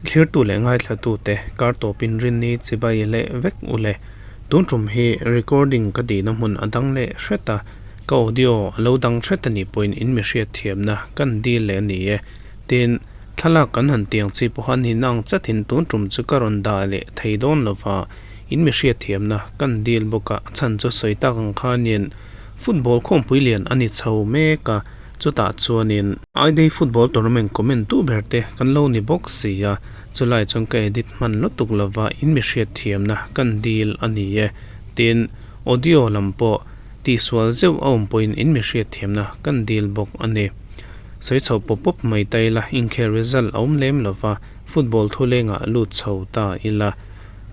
Thlirtu leh ngaithlatute kar tawpin rinni chibai leh vek u le. Tun tum hi recording ka tihna hmun a dang leh hret a, ka audio a lo dang hret a nih pawhin in mi hriatthiamna kan dil leh a ni e. Tin, thlalak kan han tiang chi pawha ni nang chatin tun tum chu ka rawn dah leh thei dawn lova, in mi hriatthiamna kan dil bawk a, a chhan chu sawi tak ang khanin football khawmpui lian a ni chho mek a, chutah chuanin I-Day football tournament comment tu ber te kan lo ni bawk si a, chulai chuan ka edit hman lutuk lova in mi hriatthiamna kan dil a ni e. Tin, audio lam pawh tihsual zeuh a awm pawhin in mi hriatthiamna kan dil bawk a ni. Sawi chho pawp pawp mai ta ila, inkhel result a awm lem lova, football thulengah lut chho ta ila.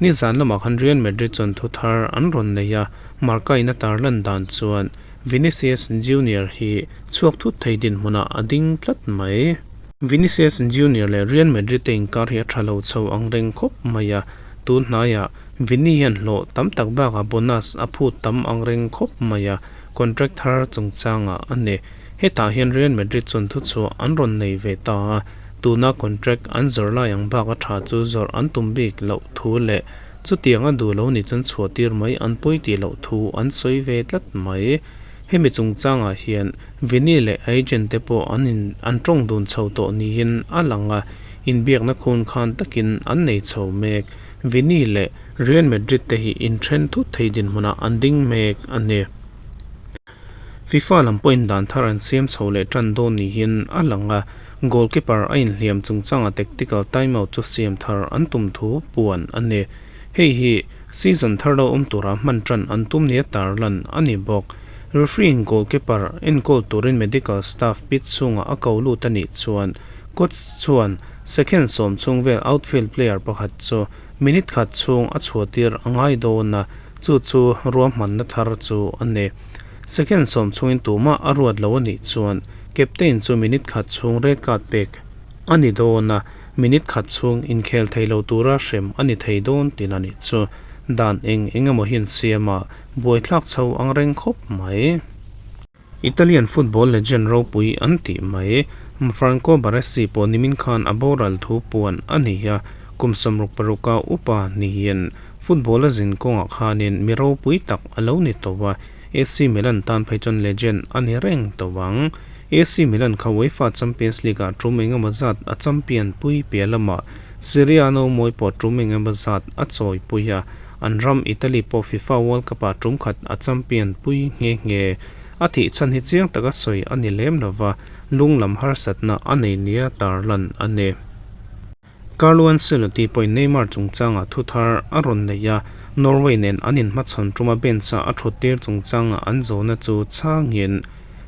Nizan lamah khan Real Madrid chuan thu thar an rawn nei a, Marca in a tarlan dan chuan Vinicius Junior hi chhuak thut thei dinhmunah a ding tlat mai. Vinicius Junior leh Real Madrid te inkar hi a tha lo chho ang reng khawp mai a, tun hnaiah Vini hian hlawh tam tak bakah bonus a phut tam ang reng khawp mai a, contract thar chungchangah a ni. Hetah hian Real Madrid chuan thuchhuah an rawn nei ve ta a, tuna contract an zawrh lai ang bak a tha chu zawrh an tum bik loh thu leh chutiang a duh lo nih chuan chhuah tir mai an pawi tih loh thu an sawi ve tlat mai. Hemi chungchangah hian Vini leh a agent te pawh an in an tawng dun chho tawh niin a lang a, inbiakna khun khan takin an nei chho mek. Vini leh Real Madrid te hi inthen thut thei dinhmunah an ding mek a ni. FIFA lam pawhin dan thar an siam chho leh tan dawn niin a lang a, goalkeeper a inhliam chungchanga tactical timeout chu siam thar an tum thu puan a ni. Hei hi season thar lo awm tura hman tan an tum nia tarlan a ni bawk. Referee-in goalkeeper enkawl turin medical staff pitch chhungah a ko lut a nih chuan coach chuan second sawm chhung vel outfield player pakhat chu minute khat chhung a chhuahtir a ngai dawn a, Chu chu ruahmanna thar chu a ni. Second sawm chhungin tumah a ruat lo a nih chuan captain chu minute khat chhung red card pek a ni dawn a, minute khat chhung inkhel thei lo tura hrem a ni thei dawn tih a nih chu. Dan eng eng emaw hian siam a buaithlak chho ang reng khawp mai. Italian football legend ropui an tih mai. Franco Baresi pawh nimin khan a boral thu puan a ni a, kum 66 a upa niin football a zin kawngah khanin mi ropui tak a lo ni tawh a, AC Milan tan phei chuan legend a ni reng tawh ang. AC Milan kha UEFA Champions League ah tum engemaw zat a champion pui piah lamah Serie A nomawi pawh tum engemaw zat a chawi pui a, An ram Italy pawh FIFA World Cup ah tum khat a champion pui nghe nghe. A thih chhan hi chiang taka sawi a ni lem lova, lung lam harsatna a nei nia tarlan a ni. Carlo Ancelotti pawhin Neymar chungchangah thu thar a rawn nei a, Norway nen an inhmachhawn tuma bench-a a thuttir chungchangah an zawhna chu chhangin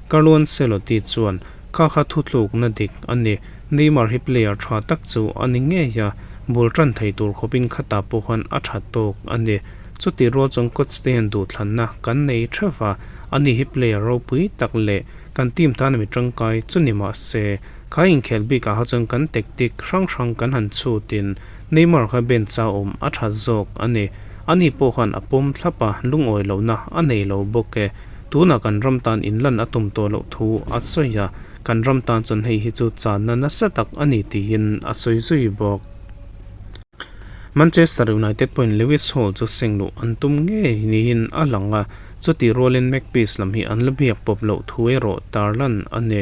Carlo Ancelotti chuan, Kha kha thuthlukna dik a ni. Neymar hi player tha tak chu a ni ngei a, bul tan thei tur khawpin khatah pawh khan a tha tawk a ni. Chutih rual chuan coach te hian duhthlanna kan nei theuh va, ani hi player ropui tak leh kan team tana mi tangkai chu ni mah se, kha inkhel bikah kha chuan kan tactic hrang hrang kan han chhutin Neymar kha bench a awm a tha zawk a ni. Ani pawh khan a pawm thlap a, lungawi lohna a nei lo bawk e. Tunah kan ram tan inlan a tum tawh loh thu a sawi a, kan ram tan chuan hei hi chu channa nasa tak a ni tiin a sawi zui bawk. Manchester United pawhin Lewis Hall chu seng luh an tum ngei niin a lang a, chutih rualin Magpies lam hi an la biak pawp loh thu erawh tarlan a ni.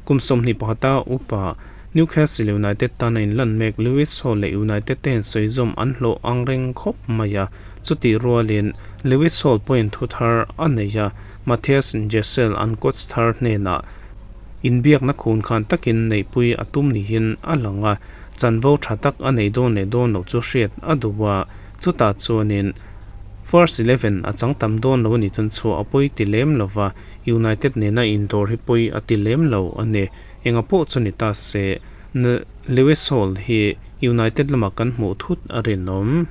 Kum 20 pakhata upa Newcastle United tana inlan mek Lewis Hall leh United te hian sawizawm an hlawh ang reng khawp mai a, Chutih rualin Lewis Hall pawhin thu thar a nei a, Matthias Jesel an coach thar hnenah inbiakna khun khan takin neihpui a tum niin a lang a, chanvo tha tak a nei dawn leh dawn loh chu hriat a duh a, chutah chuanin first eleven a chang tam dawn lo a nih chuan chhuah a pawi ti lem lo va, United nena indawr hi pawi a ti lem lo a ni. Enga pawh chu ni ta se, Lewis Hall hi United lamah kan hmuh thut a rinawm.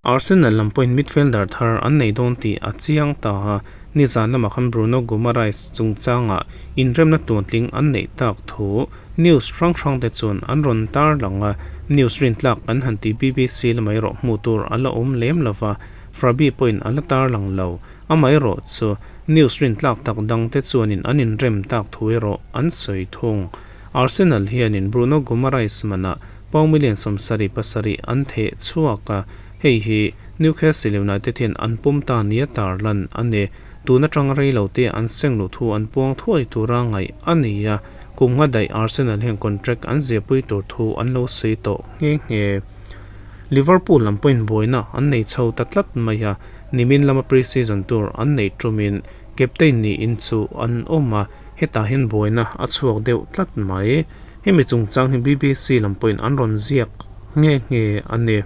Arsenal lam pawhin midfielder thar an nei dawn tih a chiang ta a, nizan lamah khan Bruno Guimaraes chungchangah inremna tuantling an neih tak thu news hrang hrang te chuan an rawn tarlang a, news rintlak kan han ti BBC lamah erawh hmuh tur a la awm lem lo va, Frabi pawhin a la tarlang lo. Amaherawh chu news rintlak tak dang te chuanin an inrem tak thu erawh an sawi thung. Arsenal hianin Bruno Guimaraes manah. Pound million 77 an theh chhuak a, hei hi Newcastle United hian an pawm ta nia tarlan a ni. Tun atang rei lo te an seng luh thu an puang thuai tura ngaih a ni a, kum nga daih Arsenal hian contract an ziahpui tur thu an lo sawi tawh nghe nghe. Liverpool lam pawhin buaina an nei chho ta tlat mai a, nimin lama pre-season tur an neih tumin captain niin chu an awm a, hetah hian buaina a chhuak deuh tlat mai. Hemi chungchang hi BBC lam pawhin an rawn ziak nghe nghe a ni.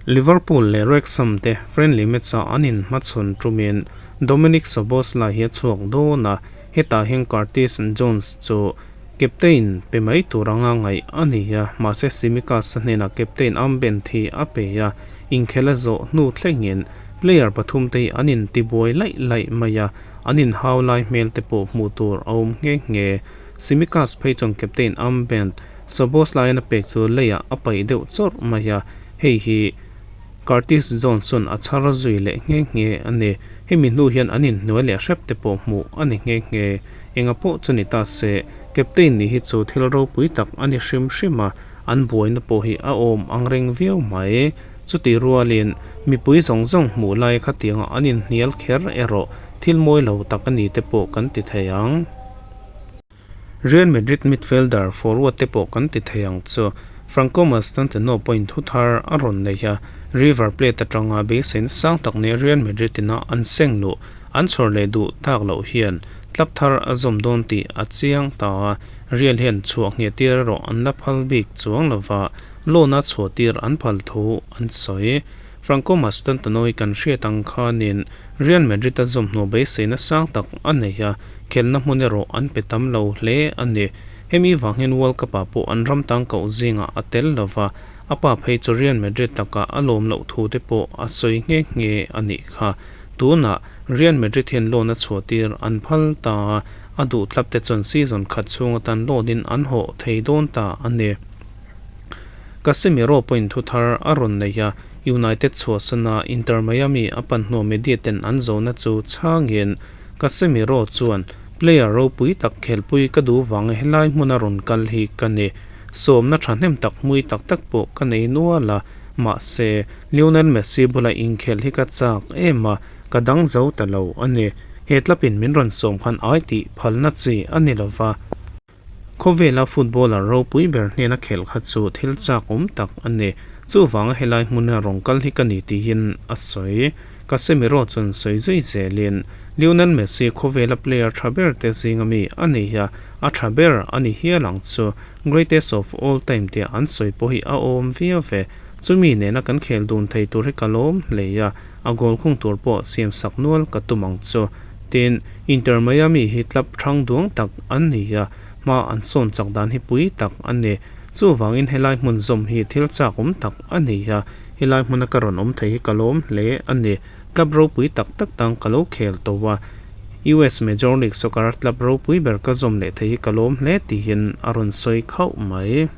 Liverpool leh Wrexham te friendly match-ah an inhmachhawn tumin Dominik Szoboszlai hi a chhuak dawn a, hetah hian Curtis Jones chu captain pe mai tur anga ngaih a ni a, mahse Tsimikas-a hnenah captain armband hi a pe a, inkhel a zawh hnu thlengin player pathum te hi an intibuai laih laih mai a, an inhau lai hmel te pawh hmuh tur a awm nghe nghe. Tsimikas phei chuan captain armband Szoboszlaiin a pek chu leiah a paih deuh chawrh mai a, hei hi Curtis Jones chuan a chhar zui leh nghe nghe a ni. Hemi hnu hian an inhnuai leh hrep te pawh hmuh a ni nghe nghe. Enga pawh chu ni ta se, captain nih hi chu thil ropui tak a ni hrim hrim a, an buaina pawh hi a awm ang reng viau mai. Chutih rualin mipui zawng zawng hmuh lai khatianga an inhnial kher erawh thil mawi lo tak a ni te pawh kan ti thei ang. Real Madrid midfielder forward te pawh kan ti thei ang chu. Franco Mastantuono pawhin thu thar a rawn nei a, River Plate atanga beiseina sang tak nia Real Madrid ina an seng luh an chhawr leh duh tak loh hian club thar a zawm dawn tih a chiang ta a, Real hian chhuah ngheh tir erawh an la phal bik chuang lova, loan a chhuah tir an phal thu an sawi. Franco Mastantuono hi kan hriat ang khanin Real Madrid a zawm hnuah beiseina sang tak a nei a, khelna hmun erawh an pe tam lo hle a ni. Hemi vang hian World Cup-ah pawh an ram tang koh zingah a tel lo va, a pa phei chu Real Madrid takah a lawm loh thu te pawh a sawi nghe nghe a nih kha. Tunah Real Madrid hian loan a chhuah tir an phal ta a, a duh tlap te chuan season khat chhung atan loan in an hawh thei dawn ta a ni. Casemiro pawhin thu thar a rawn nei a, United chhuahsana Inter Miami a pan hnuah media ten an zawhna chu chhangin Casemiro chuan, Player ropui tak khelpui ka duh vanga helai hmuna rawn kal hi ka ni. Sawmna thahnem tak hmui tak tak pawh ka nei nual a, mahse, Lionel Messi bula inkhelh hi ka chak em a, ka dang zo ta lo a ni. He tlapin min rawn sawm khan ai tih phalna chi a ni lova. Khawvela footballer ropui ber hnena khelh kha chu thil chak awm tak a ni. Chuvanga helai hmuna rawn kal hi ka ni tiin a sawi. Casemiro chuan sawi zui zelin, Lionel Messi khawvela player tha ber te zinga mi a ni a, a tha ber a ni hial ang chu. Greatest of all time tia an sawi pawh hi a awm viau ve. Chumi nena kan khel dun thei tur hi ka lawm hle a, a goal khung tur pawh siam sak nual ka tum ang chu. Tin, Inter Miami hi club hrang duang tak an ni a, hma an sawn chak dan hi pui tak a ni. Chuvangin helai hmun zawm hi thil chak awm tak a ni a, helai hmuna ka rawn awm thei hi ka lawm hle a ni. Club ropui tak tak tang ka lo khel tawh a, US Major League Soccer club ropui ber ka zawm leh thei hi ka lawm hle tiin a rawn sawi khauh mai.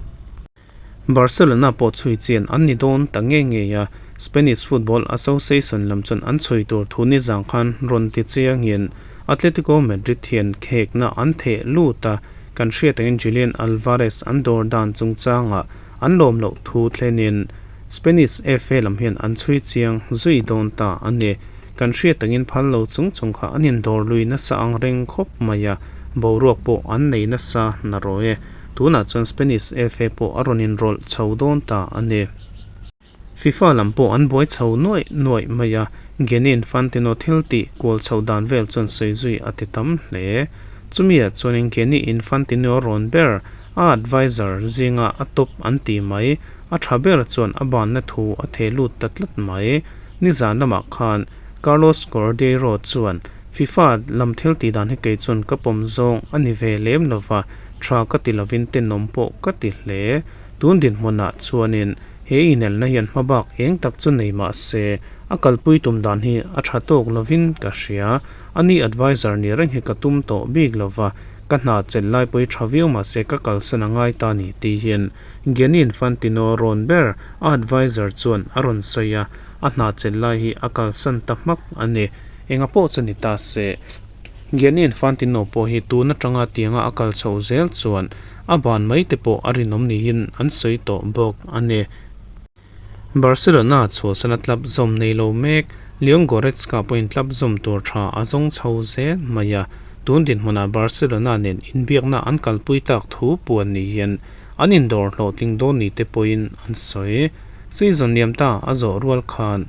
Barcelona pawh chhui chian an ni dawn ta ngei ngei a, Spanish Football Association lam chuan an chhui tur thu nizang khan rawn ti chiangin Atletico Madrid hian khekna an theh lut a, kan hriat angin Julian Alvarez an dawr dan chungchangah an lawm loh thu thlenin Spanish FA lam hian an chhui chiang zui dawn ta a ni. Kan hriat angin phal lo chung chung kha an indawr lui nasa ang reng khawp mai a, boruak pawh an nei nasa narawh e. Tunah chuan Spanish FA pawh a rawn inrawlh chho dawn ta a ni. FIFA lam pawh an buai chho nuaih nuaih mai a, Gianni Infantino thil tih kual chhoh dan vel chuan sawi zui a ti tam hle. Chumiah chuanin Gianni Infantino rawn ber a advisor zinga a top an ti mai, a tha ber chuan a banna thu a theh lut ta tlat mai. Nizan lamah khan Carlos Cordeiro chuan FIFA lam thil tih dan hi kei chuan ka pawm zawng a ni ve lem lova, Tha ka ti lovin tenawm pawh ka ti hle. Tun dinhmunah chuanin he inelna hian hmabak eng tak chu nei mah se, a kalpui tum dan hi a tha tawk lovin ka hria. Ani advisor ni reng hi ka tum tawh bik lova, ka hna chelh lai pawh hi tha viau mah se ka kalsan a ngai ta ni tih hian Gianni Infantino rawn ber a advisor chuan a rawn sawi a, a hna chelh lai hi a kalsan ta hmak a ni. Enga pawh chu ni ta se. Gianni Infantino pawh hi tun atanga tianga a kal chhoh zel chuan a ban mai te pawh a rinawm niin an sawi tawh bawk a ni. Barcelona chhuahsana club zawm nei lo mek Leon Goretzka pawhin club zawm tur tha a zawng chho zel mai a, tun dinhmunah Barcelona nen inbiakna an kalpui tak thu puan niin an indawr hlawhtling dawn ni te pawhin an sawi. Season liam ta a zawh rual khan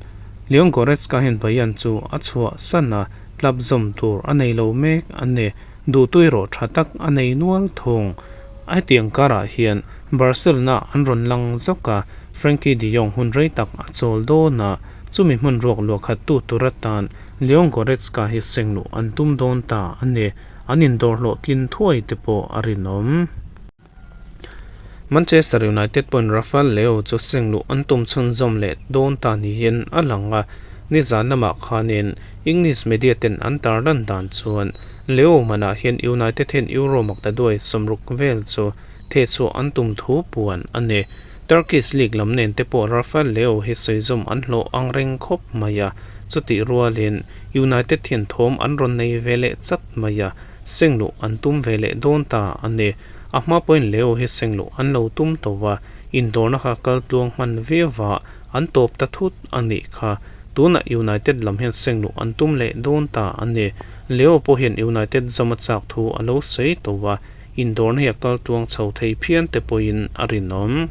Leon Goretzka hian Bayern chu a chhuahsan a, club zawm tur a nei lo mek a ni. Duhtui rawh tha tak a nei nual thung. Hetiang karah hian Barcelona an rawn lang zawk a, Frenkie de Jong hun rei tak a chawl dawn a, chumi hmun ruak luah khat tu tur atan Leon Goretzka hi seng luh an tum dawn ta a ni. An indawr hlawhtlin thuai te pawh a rinawm. Manchester United pawhin Rafael Leao chu seng luh an tum chhunzawm leh dawn ta niin a lang a, nizan lamah khanin English media ten an tarlan dan chuan Leao manah hian United hian Euro maktaduai 60 vel chu thehchhuah an tum thu puan a ni. Turkish League lam nen te pawh Rafael Leao hi sawizawm an hlawh ang reng khawp mai a, chutih rualin United hian thawm an rawn nei ve leh chat mai a. Seng luh an tum ve leh dawn ta a ni. A hma pawhin Leo hi seng luh an lo tum tawh a, indawrna kha kal tluang hman viau va, an tawp ta thut a nih kha. Tunah United lam hian seng luh an tum leh dawn ta a ni. Leo pawh hian United zawm a chak thu a lo sawi tawh a, indawrna hi a kal tluang chho thei phian te pawhin a rinawm.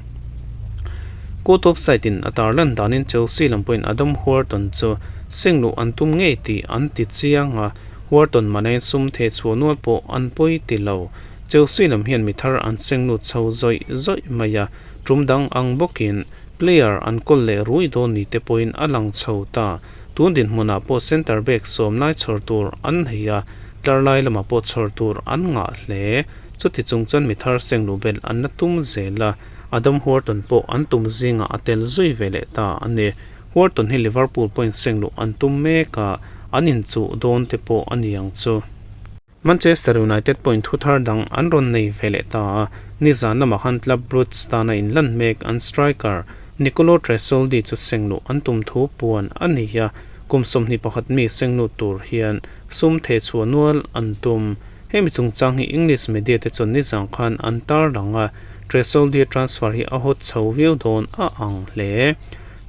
Court of side in a tarlan danin Chelsea lam pawhin Adam Wharton chu seng luh an tum ngei tih an ti chiang a, Wharton manain sum theh chhuah nual pawh an pawi ti lo. Chelsea lam hian mi thar an seng lut chho zawih zawih mai a, tum dang ang bawkin player an kawl leh rui dawn ni te pawhin a lang chho ta. Tun dinhmunah pawh centre back sawm lai chhawr tur an nei a, tlar lai lamah pawh chhawr tur an ngah hle. Chuti chung chuan mi thar seng luh belh an la tum zel a, Adam Wharton pawh an tum zingah a tel zui ve leh ta a ni. Wharton hi Liverpool pawhin seng luh an tum mek a, an inchuh dawn te pawh a ni ang chu. Manchester United pawhin thu thar dang an rawn nei ve leh ta a, nizan lamah khan Club Brugge tana inlan mek an striker Nicolo Tresoldi chu seng luh an tum thu puan a ni a, kum 21 mi seng lut tur hian sum thehchhuah nual an tum. Hemi chungchang hi English media te chuan nizan khan an tarlang a, Tresoldi transfer hi a hawt chho viau dawn a ang hle.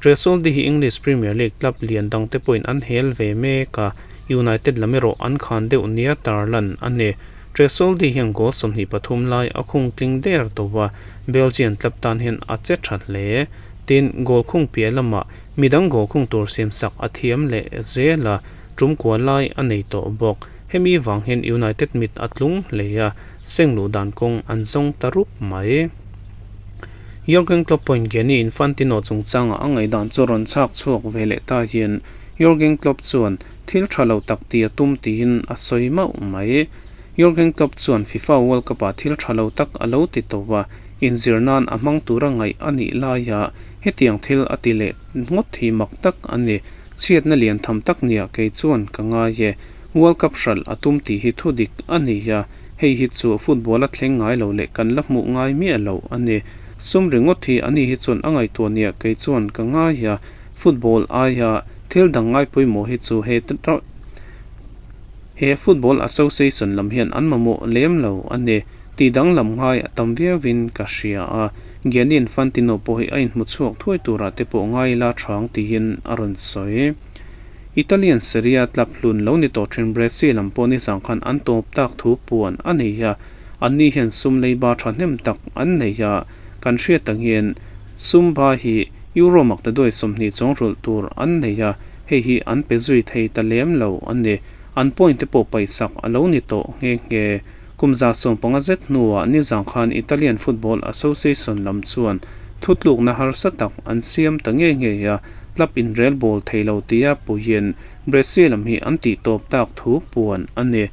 Tresoldi hi English Premier League club lian dangte pawhin an hel ve mek a, United lam erawh an khan deuh nia tarlan a ni. Tresoldi hian goal 23 lai a khung tling der tawh a, Belgian club tan hian a che tha hle. Tin, goal khung piah lamah midang goal khung tur siamsak a thiam leh zel a, tum kua lai a nei tawh bawk. Hemi vang hian United mit a tlung hle a, seng luh dan kawng an zawng ta rup mai. Jurgen Klopp pawhin Gianni Infantino chungchanga a ngaihdan chu rawn chhak chhuak ve leh ta hian Jurgen Klopp chuan thil tha lo tak tih a tum tiin a sawi mauh mai. Jurgen Klopp chuan FIFA World Cup-ah thil tha lo tak a lo ti tawh a, inzir nan a hmang tura ngaih a nih laia hetiang thil a ti leh ngawt hi mak tak a ni. Chhiatna lian tham tak nia kei chuan ka ngai e. World Cup hralh a tum tih hi thu dik a ni a, hei hi chu football a thleng ngai lo leh kan la hmuh ngai miah lo a ni. Sum ringawt hi ani hi chuan a ngaihtuah nia kei chuan ka ngai a, football aia thil dang ngai pawimawh hi chu he he Football Association lam hian an mamawh lem lo a ni. Tih danglam ngai a tam viauin ka hria a, Gianni Infantino pawh hi a inhmu chhuak thuai turah te pawh ngai ila thang tiin a rawn sawi. Italian Serie A club hlun lo ni tawh thin Brescia lam pawh nizang khan an tawp tak thu puan a nei a, anni hian sum leiba thahnem tak an nei a, kan hriat ang hian sum ba hi Euro maktaduai 20 chuang rulh tur an nei a, hei hi an pe zui thei ta lem lo a ni. An point te pawh paihsak a lo ni tawh nghe nghe. Kum 15 zet hnuah nizang khan Italian Football Association lam chuan thutlukna harsa tak an siam ta ngei ngei a, club inrel bawl thei lo tia puiin Brescia lam hi an tih tawp tak thu puan a ni.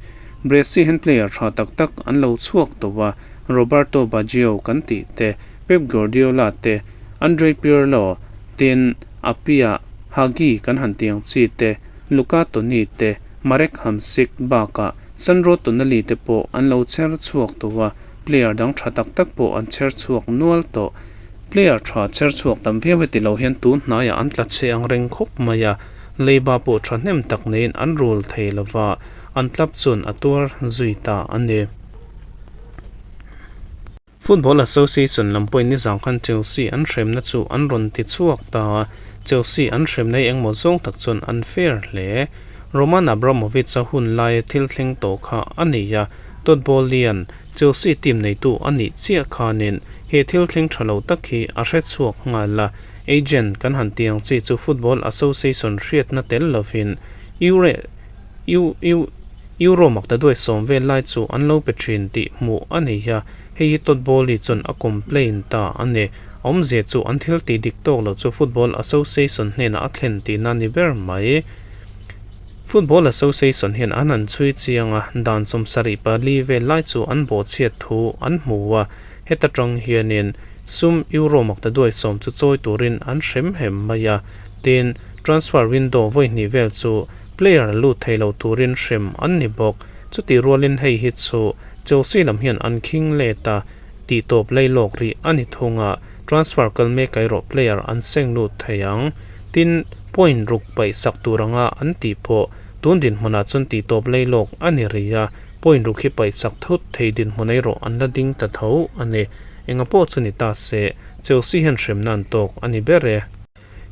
Brescia hian player tha tak tak an lo chhuak tawh a, Roberto Baggio kan tih te, Pep Guardiola te, Andrea Pirlo, tin Appiah, Hagi kan han ti ang chi te, Luca Toni te, Marek Hamsik bakah Sandro Tonali te pawh an lo chher chhuak tawh a, player dang tha tak tak pawh an chher chhuak nual tawh. Player tha chher chhuak tam viau heti lo hian tun hnaiah an tla chhe ang reng khawp mai a, leiba pawh thahnem tak neiin an rul thei lo va, an club chuan a tuar zui ta a ni. Football Association lam pawhin nizan khan Chelsea an hremna chu an rawn ti chhuak ta a, Chelsea an hremna hi engmaw zawng tak chuan an fair hle. Roman Abramovich-a hun laia thil thleng tawh kha a ni a, Todd Boehly-a'n Chelsea team neitu a nih chiah khanin he thil thleng tha lo tak hi a hre chhuak nghal a, agent kan han tih ang chi chu Football Association hriatna tel lovin Euro maktaduai sawm vel lai chu an lo pe thin tih hmuh a ni a, hei hi Todd Boehly chuan a complain ta a ni. A awmzia chu an thil tih dik tawk lo chu Football Association hnenah a thlen tihna ni ber mai. Football Association hian an han chhui chiang a, dan 74 vel lai chu an bawhchhiat thu an hmu a, heta tang hianin sum Euro maktaduai sawm chu chawi turin an hrem hem mai a, tin, transfer window vawi hnih vel chu player lut thei lo turin hrem an ni bawk. Chutih rualin hei hi chu Chelsea lam hian an khing let a, tihtawp leilawk rih a ni thung a, transfer kal mek erawh player an seng lut thei ang. Tin, point ruk paih sak tur anga an tih pawh tun dinhmunah chuan tihtawp leilawk a ni rih a, point ruk hi paih sak thut thei dinhmun erawh an la ding ta tho a ni. Enga pawh chu ni ta se, Chelsea hian hremna an tawk a ni ber e.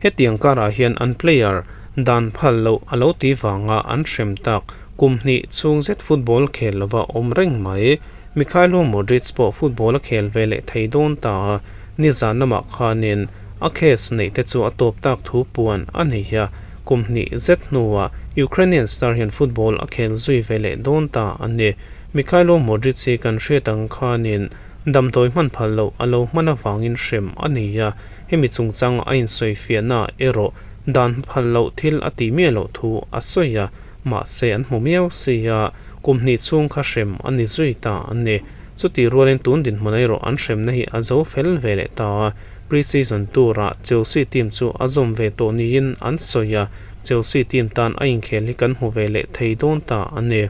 Hetiang karah hian an player dan phal loh a lo ti vanga an hrem tak kum hnih chhung zet football khel lova awm reng mai. Mykhailo Mudryk pawh football a khel ve leh thei dawn ta a, nizan lamah khanin a case neih te chu a tawp tak thu puan a nei a, kum hnih zet hnuah Ukrainian star hian football a khel zui ve leh dawn ta a ni. Mykhailo Mudryk hi kan hriat ang khanin damdawi hman phal loh a lo hman avangin hrem a nei a, Hemi chungchanga a insawifiahna erawh dan phal loh thil a tih miah loh thu a sawi a, mahse an hmu miau si a, kum hnih chhung kha hrem a ni zui ta a ni. Chutih rualin tun dinhmun erawh an hremna hi a zo fel ve leh ta a, pre-season tour-ah Chelsea team chu a zawm ve tawh niin an sawi a, Chelsea team tan a inkhel hi kan hmu ve leh thei dawn ta a ni.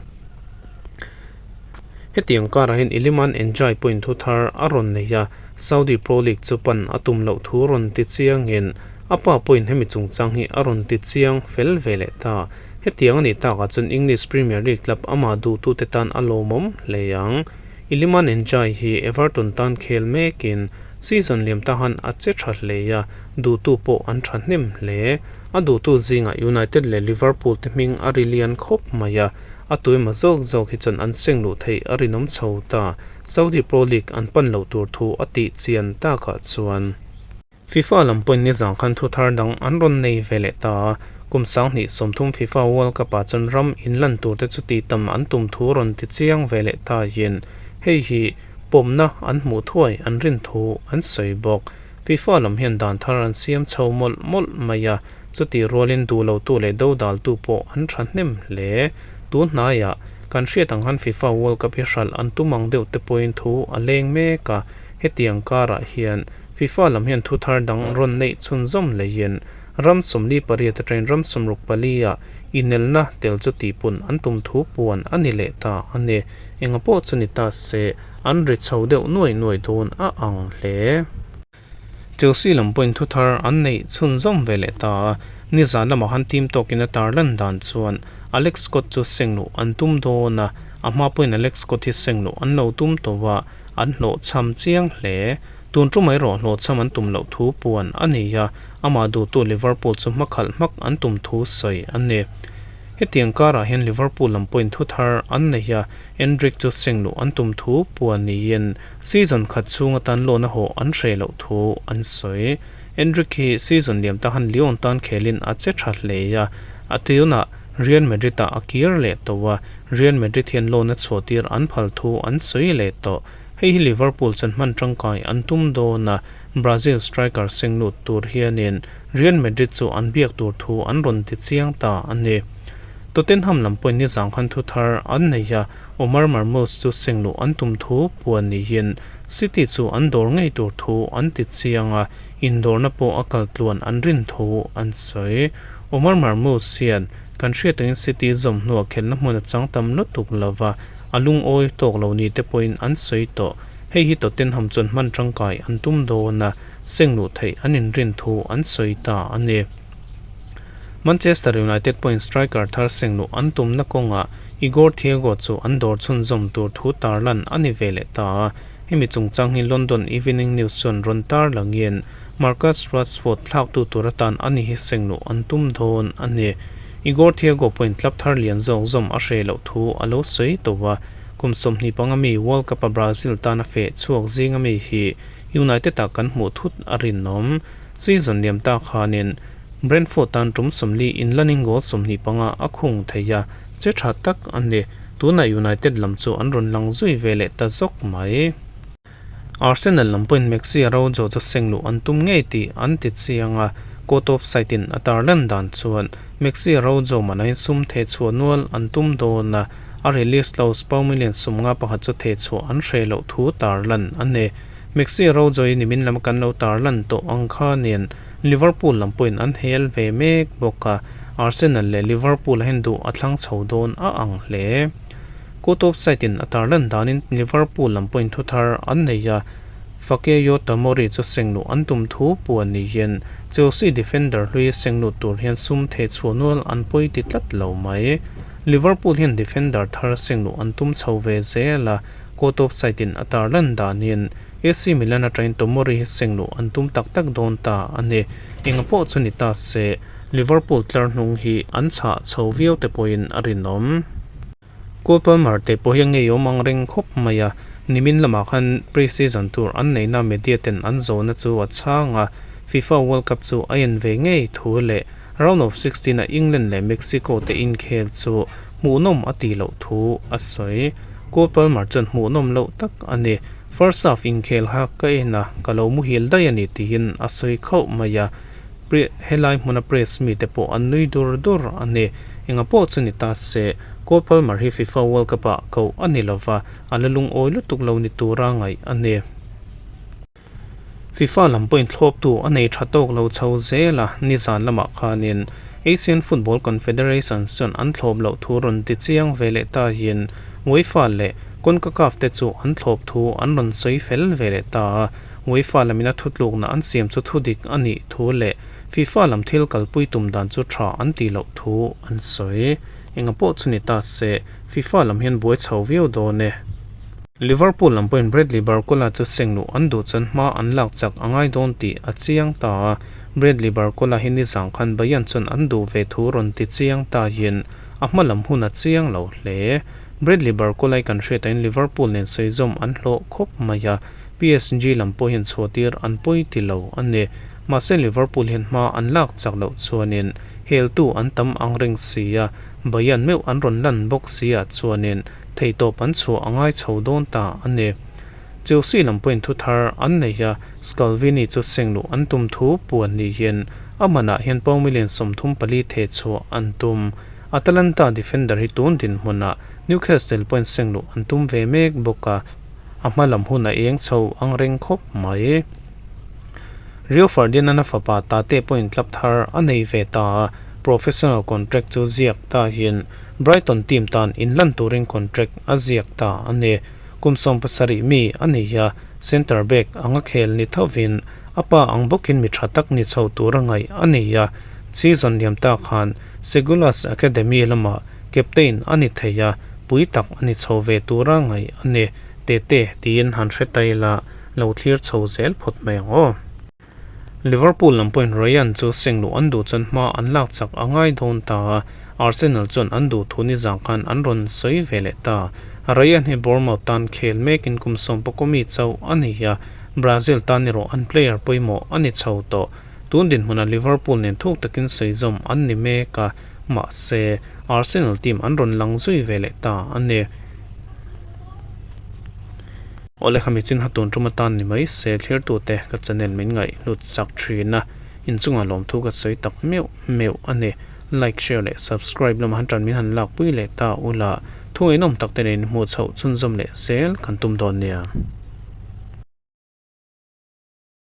Hetiang karah hian Iliman N'Jai pawhin thu thar a rawn nei a, Saudi Pro League chu pan a tum loh thu rawn ti chiangin a pa pawhin hemi chungchang hi a rawn ti chiang fel ve leh ta. Hetiang a nih takah chuan English Premier League club amah duhtute tan a lawmawm hle ang. Iliman N'Jai hi Everton tan khel mekin season liam tahan a che tha hle a, duhtu pawh an thahnem hle. A duhtu zingah United leh Liverpool te hming a ri lian khawp mai a. A tuima zawk zawk hi chuan an seng luh theih a rinawm chho ta. Saudi Pro League an pan loh tur thu a tih chian takah chuan. FIFA lam pawhin nizan khan thu thar dang an rawn nei ve leh ta a, kum 2030 FIFA World Cup ah chuan ram inlan tur te chu tih tam an tum thu rawn ti chiang ve leh ta in hei hi pawmna an hmuh thuai an rin thu an sawi bawk. FIFA lam hian dan thar an siam chho mawlh mawlh mai a, Chutih rualin duh lotu leh dodaltu pawh an thahnem hle. Tun hnaiah, kan hriat ang han FIFA World Cup hi hralh an tum ang deuh te pawhin thu a leng mek a. Hetiang karah hian FIFA lam hian thu thar dang rawn neih chhunzawm leiin ram 48 atangin ram 64 ah inelna tel chu tihpun an tum thu puan a ni leh ta a ni. Enga pawh chu ni ta se, an ri chho deuh nuai nuai dawn a ang hle. Chelsea lam pawhin thu thar an neih chhunzawm ve leh ta a, nizan lamah han team tawkin a tar lan dan chuan Alex Scott chu seng luh an tum dawn a, a hma pawhin Alex Scott hi seng luh an lo tum tawh a, an hlawhchham chiang hle. Tun tum erawh hlawhchham an tum loh thu puan a ni a, amah duhtu Liverpool chu hmakhalh hmak an tum thu sawi a ni. Hetiang karah hian Liverpool lam pawhin thu thar an nei a, Endrick chu seng luh an tum thu puan niin season khat chhung atan loan a hawh an hreh loh thu an sawi. Endrick hi season liam ta han Lyon tan khelin a che tha hle a, a tunah Real Madrid ah a kir leh tawh a, Real Madrid hian loan a chhuah tir an phal thu an sawi leh tawh. Hei hi Liverpool chuan hman tangkai an tum dawn a, Brazil striker seng lut tur hianin Real Madrid chu an biak tur thu an rawn ti chiang ta a ni. Tottenham lam pawhin nizan khan thu thar an nei a, Omar Marmoush chu seng luh an tum thu puan niin City chu an dawr ngei tur thu an ti chiang a, indawrna pawh a kal tluan an rin thu an sawi. Omar Marmoush hian kan hriat angin City zawm hnuah khelhna hmun a chang tam lutuk lova, a lungawi tawk lo ni te pawhin an sawi tawh. Hei hi Tottenham chuan hman tangkai an tum dawn a, seng luh theih an inrin thu an sawi ta a ni. Manchester United pawhin striker thar seng luh an tumna kawngah Igor Thiago chu an dawr chhunzawm tur thu tarlan a ni ve leh ta a. Hemi chungchang hi London Evening News chuan rawn tar langin Marcus Rashford thlaktu tur atan ani hi sengluh an tum dawn a ni. Igor Thiago pawhin club thar lian zawk zawm a hreh loh thu a lo sawi tawh a, kum 25 mi World Cup-a Brazil tana feh chhuak zinga mi hi United ah kan hmuh thut a rinawm. Season liam ta khanin Brentford tan tum 40 inlanin goal 25 a khung thei a, che tha tak a ni. Tunah United lam chu an rawn lang zui ve leh ta zawk mai. Arsenal lam pawhin Maxi Araujo chu seng luh an tum ngei tih an ti chiang a, court of site-in a tarlan dan chuan Maxi Araujo manahin sum theh chhuah nual an tum dawn a, a release clause pound million 51 chu theh chhuah an hreh loh thu tarlan a ni. Maxi Araujo hi nimin lam kan lo tarlan tawh ang khanin Liverpool lam pawhin an hel ve mek bawk a, Arsenal leh Liverpool a hian duh a thlang chho dawn a ang hle. Court of site-in a tarlan danin Liverpool lam pawhin thu thar an nei a, Fikayo Tomori chu sengluh an tum thu puan niin Chelsea defender hlui senglut tur hian sum theh chhuah nual an pawi ti tlat lo mai. Liverpool hian defender thar sengluh an tum chho ve zel a, Court of site-in a tarlan danin AC Milan atangin Tomori hi sengluh an tum tak tak dawn ta a ni. Enga pawh chu ni ta se, Liverpool tlar hnung hi an chhah chho viau te pawhin a rinawm. Cole Palmer te pawh hi a ngeiawm ang reng khawp mai a, nimin lamah khan pre-season tur an neihna media ten an zawhna chu a chhang a, FIFA World Cup chu a en ve ngei thu leh round of 16 a England leh Mexico te inkhel chu hmuhnawm a tih loh thu a sawi. Cole Palmer chuan hmuhnawm loh tak a ni. First half inkhel kha ka en a, ka lo muhil daih a ni tiin a sawi khauh mai a. Helai hmuna press mite pawh an nui dur dur a ni. Enga pawh chu ni ta se, Cole Palmer hi FIFA World Cup ah koh a ni lova, a la lungawi lutuk lo ni tura ngaih a ni. FIFA lam pawhin thlawptu a nei tha tawk lo chho zel a, nizan lamah khanin Asian Football Confederation chuan an thlawp loh thu rawn ti chiang ve leh ta hian UEFA leh CONCACAF te chu an thlawp thu an rawn sawi fel ve leh ta a. UEFA lamin a thutlukna an siam chu thudik a nih thu leh FIFA lam thil kalpui tum dan chu tha an tih loh thu an sawi. Enga pawh chu ni ta se, FIFA lam hian buai chho viau dawn e. Liverpool lam pawhin Bradley Barcola chu sengluh an duh chuan hma an lak chak a ngai dawn tih a chiang ta a, Bradley Barcola hi nizang khan Bayern chuan an duh ve thu rawn ti chiang ta hian a hma lam hun a chiang lo hle. Bradley Barcola hi kan hriatahin Liverpool nen sawi zawm an hlawh khawp mai a, PSG lam pawh hian chhuahtir an pawi ti lo a ni. Mahse Liverpool hian hma an lak chak loh chuanin heltu an tam ang reng si a, Bayern meuh an rawn lan bawk si ah chuanin theihtawp an chhuah a ngai chho dawn ta a ni. Chelsea lam pawhin thu thar an nei a, Scalvini chu sengluh an tum thu puan ni hian a manah hian pound million 34 theh chhuah an tum. Atalanta defender hi tun dinhmunah Newcastle pawhin sengluh an tum ve mek bawk a. A hma lam hun a eng chho ang reng khawp mai. Rio Ferdinand-a fapa Tate pawhin club thar a nei ve ta a, professional contract chu ziak ta hian Brighton team tan inlan turin contract a ziak ta a ni. Kum 70 mi a ni a, centre back anga khel ni thovin a pa ang bawkin mi tha tak ni chho tur a ngaih a ni a, season liam ta khan Segulas Academy lamah Captain a ni thei a, pui tak a ni chho ve tura ngaih a ni. Tete tiin han hre ta ila, lo thlir chho zel phawt mai ang aw. Liverpool lam pawhin Ryan chu sengluh an duh chuan hma an lak chak a ngai dawn ta a, Arsenal chuan an duh thu ni zang khan an rawn sawi ve leh ta. Ryan hi Bournemouth tan khel mekin kum 11 mi chauh a ni a, Brazil tan erawh an player pawimawh a ni chho tawh. Tun dinhmunah Liverpool nen thuk takin sawi zawm an ni mek a, mahse Arsenal team an rawn lang zui ve leh ta a ni. Awle khami chin ha tun tum atan ni mai se thlirtute ka channel min ngaih hlut sak thin a, inchungah lawmthu ka sawi tak meuh meuh a ni. Like, share leh subscribe lamah han tan min han lakpui leh ta ula, thu ngaihnawm tak te nen inhmuh chhoh chhunzawm leh zel kan tum dawn nia.